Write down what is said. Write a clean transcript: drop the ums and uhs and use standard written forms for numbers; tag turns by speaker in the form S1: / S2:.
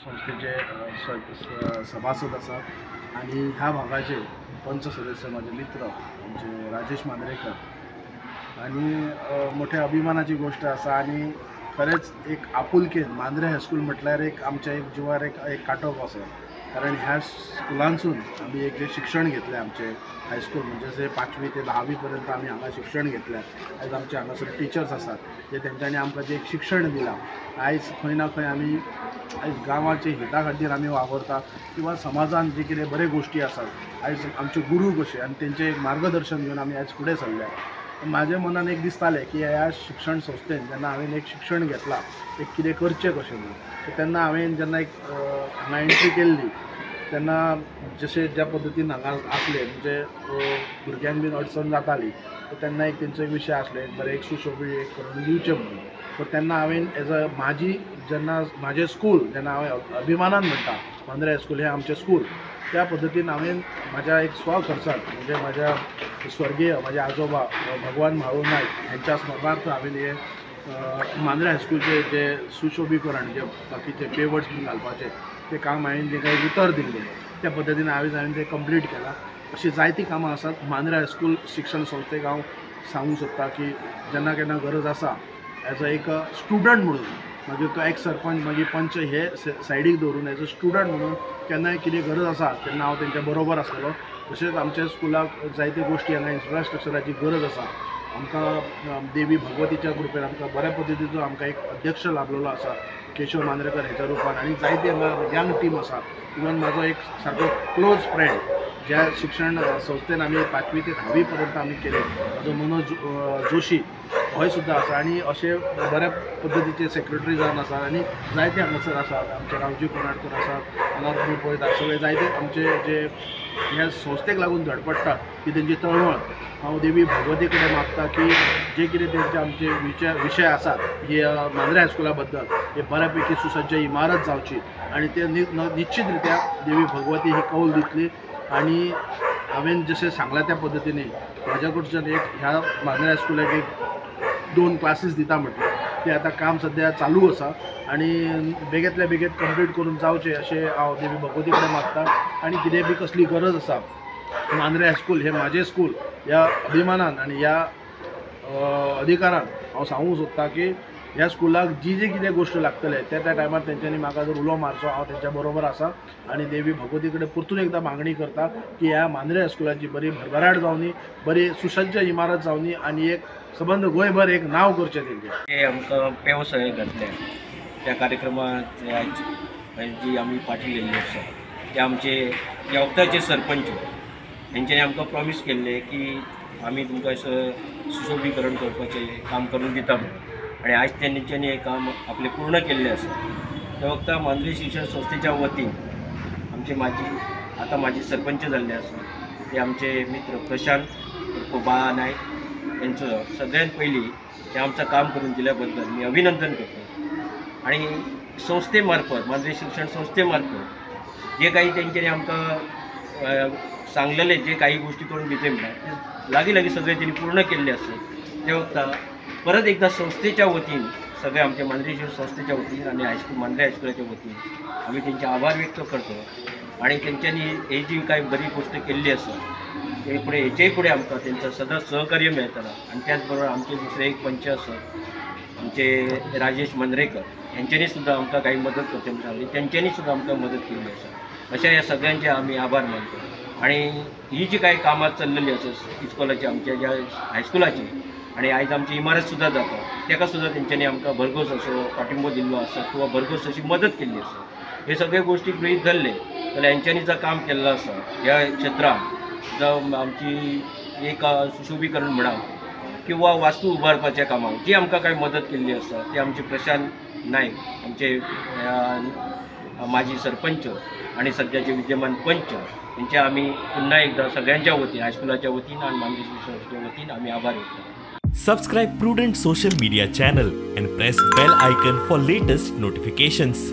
S1: संस्थेचे सभासद आसा आनी ह्या भागाचे पंच सदस्य माझे मित्र आमचे राजेश मांद्रेकर आनी मोठ्या अभिमानाची गोष्ट आसा आनी खरेंच एक आपुलकेन मांद्रे हायस्कूल म्हटल्यार एक आमच्या एक जिवार एक एक कांटो कसो, कारण ह्या स्कुलांसून आमी एक जें शिक्षण घेतलें आमचें हायस्कूल म्हणजे जे 5वी ते 10वी पर्यंत आमी हांगा शिक्षण घेतलें. आयज आमचे हांगासर टिचर्स आसात जे तेंच्यांनी आमकां जें एक शिक्षण दिलां, आयज खंय ना खंय आमी आयज गांवाचे हिता खातीर आमी वावरता किंवा समाजान जे कितें बरे गोश्टी आसात आयज आमचे गुरू कशे आनी तेंचें एक मार्गदर्शन घेवन आमी आयज फुडें सरल्या. म्हाज्या मनान एक दिसतालें की ह्या शिक्षण संस्थेन जेन्ना हांवें एक शिक्षण घेतलां एक कितें करचें कशें म्हणून, सो तेन्ना हांवें जेन्ना एक हांगा एंट्री केल्ली तेन्ना जशें ज्या पद्दतीन हांगा आसलें म्हणजे भुरग्यांक बीन अडचण जाताली, सो तेन्ना एक तेंचो एक विशय आसलो एक बरें एक सुशोभी एक करून दिवचें म्हणून. सो तेन्ना हांवें एज अ म्हाजी जेन्ना म्हाजें स्कूल जेन्ना हांवें अभिमानान म्हणटा मांद्रे हायस्कूल हें आमचें स्कूल, त्या पद्दतीन हांवें म्हाज्या एक स्वखर्चान म्हणजे म्हाज्या स्वर्गीय म्हाजे आजोबा भगवान म्हाळू नायक हेंच्या स्मरणार्थ हांवें हें मांद्रे हायस्कूलचें जें सुशोभीकरण जे बाकीचे पेवर्स बीन घालपाचें तें काम हांवें जें कांय उतर दिल्लें त्या पद्दतीन हांवें तें कंप्लीट केलां. अशीं जायतीं कामां आसात. मांद्रे हायस्कूल शिक्षण संस्थेक हांव सांगूंक सोदता की जेन्ना केन्ना गरज आसा एज अ एक स्टुडंट म्हणून, मागीर तो एक्स सरपंच मागीर पंच हे सायडीक दवरून एज अ स्टुडंट म्हणून केन्नाय कितें गरज आसा तेन्ना हांव तेंच्या बरोबर आसतलो. तशेंच आमच्या स्कुलाक जायत्यो गोश्टी हांगा इन्फ्रास्ट्रक्चराची गरज आसा. आमकां देवी भगवतीच्या कृपेन आमकां बऱ्या पद्दतीचो आमकां एक अध्यक्ष लाभलेलो आसा केशव मांद्रेकर हेच्या रुपान आनी जायती हांगा यंग टीम आसा. इवन म्हाजो एक सारको क्लोज फ्रेंड ज्या शिक्षण संस्थेन आमी 5वी ते 10वी पर्यंत आमी केलें म्हाजो मनोज जोशी होय सुद्दां आसा आनी अशे बऱ्या पद्दतीचे सेक्रेटरी जावन आसा आनी जायते हांगासर आसात आमचे रावजी कोनाडकर आसात हांगा तुमी पळयता सगळे जायते आमचे जे ह्या संस्थेक लागून धडपडटा की तेंची तळमळ. हांव देवी भगवती कडेन मागता की जे कितें तेंचे आमचे विशय आसात हे मांद्रे हायस्कुला बद्दल हे बऱ्यापैकी सुसज्ज इमारत जावची आनी ते निश्चित रित्या देवी भगवती ही कौल दितली. आनी हांवें जशें सांगलां त्या पद्दतीन म्हाज्या कडच्यान एक ह्या मांद्रे हायस्कुलाक एक 2 क्लासीस दिता म्हटलें तें आतां काम सद्या चालू आसा आनी बेगींतल्या बेगीन कंप्लीट करून जावचें अशें हांव देवी भगवती कडेन मागता. आनी कितें बी कसली गरज आसा मांद्रे हायस्कूल हें म्हाजें स्कूल ह्या अभिमानान आनी ह्या अधिकारान हांव सांगूंक सोदता की ह्या स्कुलाक जी जी कितें गोश्ट लागतले त्या त्या टायमार तेंच्यांनी म्हाका जर उलो मारचो हांव तेंच्या बरोबर आसा आनी देवी भगवती कडेन परतून एकदां मागणी करता की ह्या मांद्रे हायस्कुलाची बरी भरभराट जावनी, बरी सुसज्ज इमारत जावनी आनी एक सबंद गोंयभर एक नांव करचें तेंचें.
S2: ते आमकां पेव सगळें घातलें त्या कार्यक्रमात जी आमी पाटी गेल्ली आसा ते आमचे त्या वखदाचे सरपंच हेंच्यांनी आमकां प्रॉमीस केल्लें की आमी तुमकां सुशोभीकरण करपाचें काम करून दिता म्हणून आनी आयज तेंच्यांनी हें काम आपलें पूर्ण केल्लें आसा. त्या वखदा मांद्रे शिक्षण संस्थेच्या वतीन आमचे माजी आतां माजी सरपंच जाल्ले आसा ते आमचे मित्र प्रशांत बाळा नायक यांचो सगळ्यात पयलीं हे आमचं काम करून दिल्या बद्दल मी अभिनंदन करतो. आनी संस्थे मार्फत मांद्रे शिक्षण संस्थे मार्फत जे काही तेंच्यांनी आमकां सांगलेले जे काही गोष्टी करून दितले म्हणल्यार ते लागीं लागीं सगळे तेणी पूर्ण केल्ले आसा. ते वखदा परत एकदा संस्थेच्या वतीन सगळे आमचे मांद्रे शिक्षण संस्थेच्या वतीन आनी हायस्कूल मांद्रे हायस्कुलाच्या वतीन आमी तेंचे आभार व्यक्त करतो आनी तेंच्यांनी ही जी कांय बरी गोश्ट केल्ली आसा ते फुडें हेचेय फुडें आमकां तेंचो सदांच सहकार्य मेळटलो. आनी त्याच बरोबर आमचे दुसरे एक पंच आसात आमचे राजेश मांद्रेकर हेंच्यांनी सुद्दां आमकां काही मदत करचें म्हूण सांगली, तेंच्यांनी सुद्दां आमकां मदत केल्ली आसा. अशा ह्या सगळ्यांचे आमी आभार मानतो. आनी ही जी कांय कामां चल्लेली आसा इस्कोलाची आमच्या ज्या हायस्कुलाची आनी आयज आमची इमारत सुद्दां जाता तेका सुद्दां तेंच्यांनी आमकां भरघोस असो पाठिंबो दिल्लो आसा किंवा भरघोस अशी मदत केल्ली आसा. हे सगळे गोश्टी गृहीत धरले जाल्यार हेंच्यांनी जो काम केल्लो आसा ह्या क्षेत्रांत जावं आमची एक सुशोभीकरण म्हणा किंवा वास्तू उबारपाच्या कामाक जी आमकां कांय मदत केल्ली आसा ती आमचे प्रशांत नायक आमचे माजी सरपंच आनी सद्याचे विद्यमान पंच हेंचे आमी पुन्हा एकदा सगळ्यांच्या वतीन हायस्कुलाच्या वतीन आनी मांद्रे शिक्षण वतीन आमी आभार व्यक्त करता.
S3: Subscribe Prudent Social Media channel and press bell icon for latest notifications.